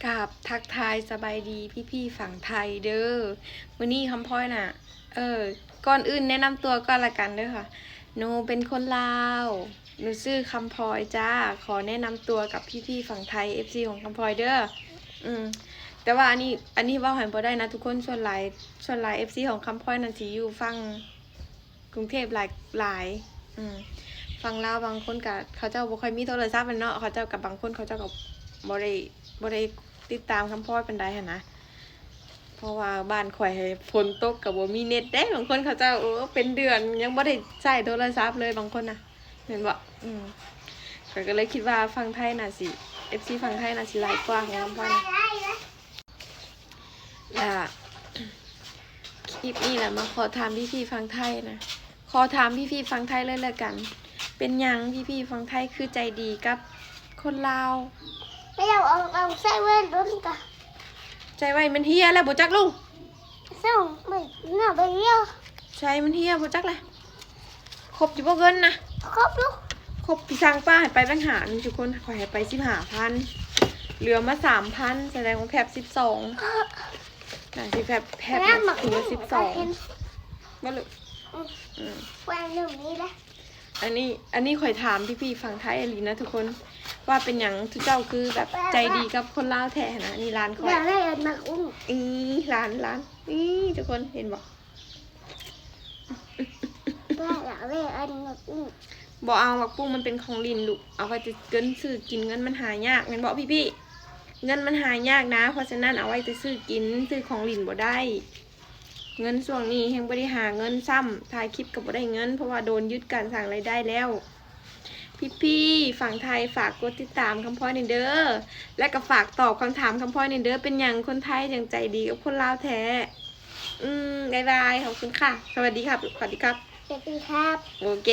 ກາບທັກທາຍສະບາຍດີພີ່ໆຝັ່ງໄທເດີ. ມື້ນີ້ຄຳພອຍນະ ເອີ ກ່ອນອື່ນແນະນຳຕົວກ່ອນລະກັນເດີຄ່ະ. ໜູເປັນຄົນລາວ ໜູຊື່ຄຳພອຍຈ້າ. ຂໍແນະນຳຕົວກັບພີ່ໆຝັ່ງໄທ ເອັຟຊີຂອງຄຳພອຍເດີ. ອືມ ແຕ່ວ່າອັນນີ້ ອັນນີ້ເວົ້າໃຫ້ບໍ່ໄດ້ນະທຸກຄົນ. ສ່ວນຫຼາຍ ສ່ວນຫຼາຍເອັຟຊີຂອງຄຳພອຍນັ້ນຊິຢູ່ຝັ່ງ ກຸງເທບຫຼາຍ ຫຼາຍ. ອືມ ຝັ່ງລາວບາງຄົນກະ ເຂົາເຈົ້າບໍ່ຄ່ອຍມີໂທລະສັບແມ່ນເນາະ. ເຂົາເຈົ້າກະ ບາງຄົນເຂົາເຈົ້າກະບໍ່ໄດ້ ບໍ່ໄດ້ຕິດຕາມຄຳພອຍປານໃດຫັ້ນນະ. ເພາະວ່າບ້ານຂ້ອຍຫັ້ນຝົນຕົກກະບໍ່ມີເນັດເດ້. ບາງຄົນເຂົາເຈົ້າ ໂອ້ ເປັນເດືອນຍັງບໍ່ໄດ້ໃຊ້ໂທລະສັບເລີຍບາງຄົນນະ ແມ່ນບໍ່? ອືມ ຂ້ອຍກະເລີຍຄິດວ່າຝັ່ງໄທໜ້າຊິ ເອັຟຊີຝັ່ງໄທໜ້າຊິຫຼາຍກວ່າຂອງຄຳພອຍນະ. ລະຄລິບນີ້ລະມາຂໍຖາມພີ່ໆຝັ່ງໄທນະ ຂໍຖາມພີ່ໆຝັ່ງໄທເລີຍລະກັນ. ເປັນຫຍັງພີ່ໆຝັ່ງໄທຄືໃຈດີກັບຄົນລາວ? ແລ້ວເອົາ ເອົາໃສ່ໄວ້ດົນກະ ໃສ່ໄວ້ມັນເຫ່ຍແລ້ວບໍ່ຈັກລູກ. ເຊົາ ມັນໜ້າໄປເຫ່ຍ ໃສ່ມັນເຫ່ຍບໍ່ຈັກລະ. ຄົບຢູ່ບໍ່ເງິນນະ? ຄົບຢູ່. ຄົບ ພີ່ສັ່ງປ້າໃຫ້ໄປແບງຫ້ານີ້ທຸກຄົນ ຂ້ອຍໃຫ້ໄປສິບຫ້າພັນ ເຫຼືອມາສາມພັນ ສະແດງວ່າແພັບສິບສອງ. ນາງຊິແພັບ ແພັບນະ ຖືວ່າສິບສອງ. ບໍ່ລູກ? ອືມ ອືມ ແວ່ນໜຶ່ງນີ້ລະ. ອັນນີ້ ອັນນີ້ຂ້ອຍຖາມພີ່ໆຝັ່ງໄທອີ່ຫຼີນະທຸກຄົນ ວ່າເປັນຫຍັງທຸເຈົ້າຄືແບບໃຈດີກັບຄົນລາວແທ້ຫັ້ນນະ. ນີ້ຫຼານຂ້ອຍ ຢາກໄດ້ອັນໝາກຫຸ້ງ. ອີ ຫຼານ ຫຼານ ນີ້ທຸກຄົນເຫັນບໍ່? ຢາກໄດ້ອັນໝາກຫຸ້ງ. ບໍ່ເອົາ ໝາກຫຸ້ງມັນເປັນຂອງຫຼິ້ນລູກ ເອົາໄວ້ແຕ່ເງິນຊື້ກິນ. ເງິນມັນຫາຍາກແມ່ນບໍ່ພີ່ໆ? ເງິນມັນຫາຍາກນະ ເພາະສະນັ້ນເອົາໄວ້ແຕ່ຊື້ກິນ ຊື້ຂອງຫຼິ້ນບໍ່ໄດ້. ເງິນຊ່ວງນີ້ແຮ່ງບໍ່ໄດ້ຫາເງິນຊ້ຳ ຖ່າຍຄລິບກະບໍ່ໄດ້ເງິນ ເພາະວ່າໂດນຍຶດການສ້າງລາຍໄດ້ແລ້ວ. ພີ່ໆຝັ່ງໄທຝາກກົດຕິດຕາມຄຳພອຍແດ່ເດີ ແລະກະຝາກຕອບຄຳຖາມຄຳພອຍແດ່ເດີ ເປັນຫຍັງຄົນໄທຈັ່ງໃຈດີກັບຄົນລາວແທ້? ອືມ ບາຍບາຍ ຂອບຄຸນຄ່ະ. ສະຫວັດດີຄັບ ສະຫວັດດີຄັບ. ສະຫວັດດີຄັບ. ໂອເຄ.